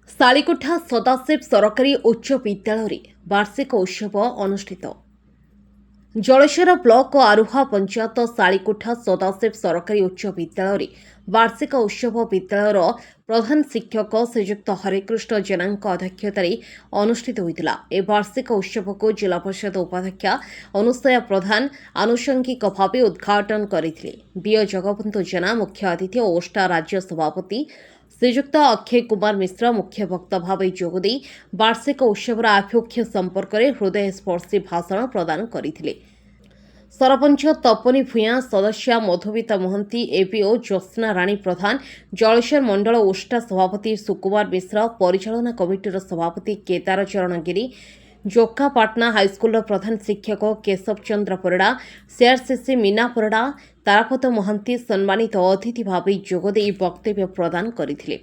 ଶାଳିକୋଠା ସଦାଶିବ ସରକାରୀ ଉଚ୍ଚ ବିଦ୍ୟାଳୟରେ ବାର୍ଷିକ ଉତ୍ସବ ଅନୁଷ୍ଠିତ। ଜଳେଶ୍ୱର ବ୍ଲକ ଆରୁହା ପଞ୍ଚାୟତ ଶାଳିକୋଠା ସଦାଶିବ ସରକାରୀ ଉଚ୍ଚ ବିଦ୍ୟାଳୟରେ ବାର୍ଷିକ ଉତ୍ସବ ବିଦ୍ୟାଳୟର ପ୍ରଧାନ ଶିକ୍ଷକ ଶ୍ରୀଯୁକ୍ତ ହରେକୃଷ୍ଣ ଜେନାଙ୍କ ଅଧ୍ୟକ୍ଷତାରେ ଅନୁଷ୍ଠିତ ହୋଇଥିଲା। ଏ ବାର୍ଷିକ ଉତ୍ସବକୁ ଜିଲ୍ଲା ପରିଷଦ ଉପାଧ୍ୟକ୍ଷା ଅନୁସୟା ପ୍ରଧାନ ଆନୁଷଙ୍ଗିକ ଭାବେ ଉଦ୍ଘାଟନ କରିଥିଲେ। ବିଓ ଜଗବନ୍ଧୁ ଜେନା ମୁଖ୍ୟ ଅତିଥି ଓ ଓଷ୍ଟା ରାଜ୍ୟ ସଭାପତି ଶ୍ରୀଯୁକ୍ତ ଅକ୍ଷୟ କୁମାର ମିଶ୍ର ମୁଖ୍ୟ ବକ୍ତା ଭାବେ ଯୋଗଦେଇ ବାର୍ଷିକ ଉତ୍ସବର ଆଭିମୁଖ୍ୟ ସମ୍ପର୍କରେ ହୃଦୟସ୍ପର୍ଶୀ ଭାଷଣ ପ୍ରଦାନ କରିଥିଲେ। ସରପଞ୍ଚ ତପନୀ ଭୂୟାଁ, ସଦସ୍ୟା ମଧୁମିତା ମହାନ୍ତି, ଏବିଓ ଜ୍ୟୋତ୍ସ୍ନା ରାଣୀ ପ୍ରଧାନ, ଜଳେଶ୍ୱର ମଣ୍ଡଳ ଓଷ୍ଟା ସଭାପତି ସୁକୁମାର ମିଶ୍ର, ପରିଚାଳନା କମିଟିର ସଭାପତି କେଦାର ଚରଣ ଗିରି, ଜୋକାପାଟଣା ହାଇସ୍କୁଲର ପ୍ରଧାନ ଶିକ୍ଷକ କେଶବ ଚନ୍ଦ୍ର ପରିଡ଼ା, ସିଆର୍ସିସି ମୀନା ପରିଡ଼ା, ତାରାପଦ ମହାନ୍ତି ସମ୍ମାନିତ ଅତିଥି ଭାବେ ଯୋଗଦେଇ ବକ୍ତବ୍ୟ ପ୍ରଦାନ କରିଥିଲେ।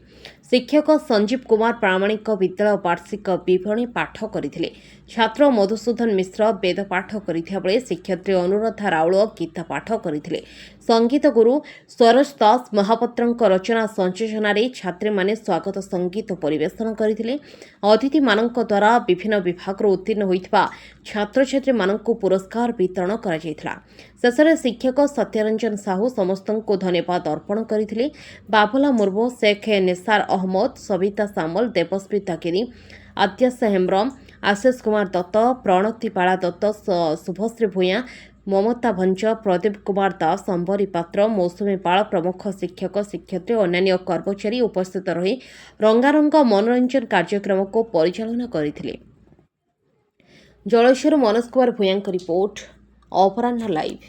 ଶିକ୍ଷକ ସଞ୍ଜୀବ କୁମାର ପ୍ରାମାଣିକ ବିଦ୍ୟାଳୟ ବାର୍ଷିକ ବିବରଣୀ ପାଠ କରିଥିଲେ। ଛାତ୍ର ମଧୁସୂଦନ ମିଶ୍ର ବେଦ ପାଠ କରିଥିବା ବେଳେ ଶିକ୍ଷୟିତ୍ରୀ ଅନୁରାଧା ରାଉଳ ଗୀତା ପାଠ କରିଥିଲେ। ସଙ୍ଗୀତ ଗୁରୁ ସରୋଜ ଦାସ ମହାପାତ୍ରଙ୍କ ରଚନା ସଂଯୋଜନାରେ ଛାତ୍ରୀମାନେ ସ୍ୱାଗତ ସଙ୍ଗୀତ ପରିବେଷଣ କରିଥିଲେ। ଅତିଥିମାନଙ୍କ ଦ୍ୱାରା ବିଭିନ୍ନ ବିଭାଗରୁ ଉତ୍ତୀର୍ଣ୍ଣ ହୋଇଥିବା ଛାତ୍ରଛାତ୍ରୀମାନଙ୍କୁ ପୁରସ୍କାର ବିତରଣ କରାଯାଇଥିଲା। ଶେଷରେ ଶିକ୍ଷକ ସତ୍ୟରଞ୍ଜନ ସାହୁ ସମସ୍ତଙ୍କୁ ଧନ୍ୟବାଦ ଅର୍ପଣ କରିଥିଲେ। ବାବୁଲା ମୁର୍ମୁ, ଶେଖ ନିସାର ଅହମ୍ମଦ, ସବିତା ସାମଲ, ଦେବସ୍ମିତା ଗିରି, ଆଦ୍ୟାସା ହେମ୍ବ୍ରମ, ଆଶିଷ କୁମାର ଦତ୍ତ, ପ୍ରଣତିବାଳା ଦତ୍ତ, ଶୁଭଶ୍ରୀ ଭୂୟାଁ, ମମତା ଭଞ୍ଜ, ପ୍ରଦୀପ କୁମାର ଦାସ, ଅମ୍ବରୀ ପାତ୍ର, ମୌସୁମୀ ପାଳ ପ୍ରମୁଖ ଶିକ୍ଷକ, ଶିକ୍ଷୟିତ୍ରୀ ଓ ଅନ୍ୟାନ୍ୟ କର୍ମଚାରୀ ଉପସ୍ଥିତ ରହି ରଙ୍ଗାରଙ୍ଗ ମନୋରଞ୍ଜନ କାର୍ଯ୍ୟକ୍ରମକୁ ପରିଚାଳନା କରିଥିଲେ। ଜଳେଶ୍ୱର ମନୋଜ କୁମାର ଭୂୟାଁଙ୍କ ରିପୋର୍ଟ, ଅପରାହ୍ନ ଲାଇଭ୍।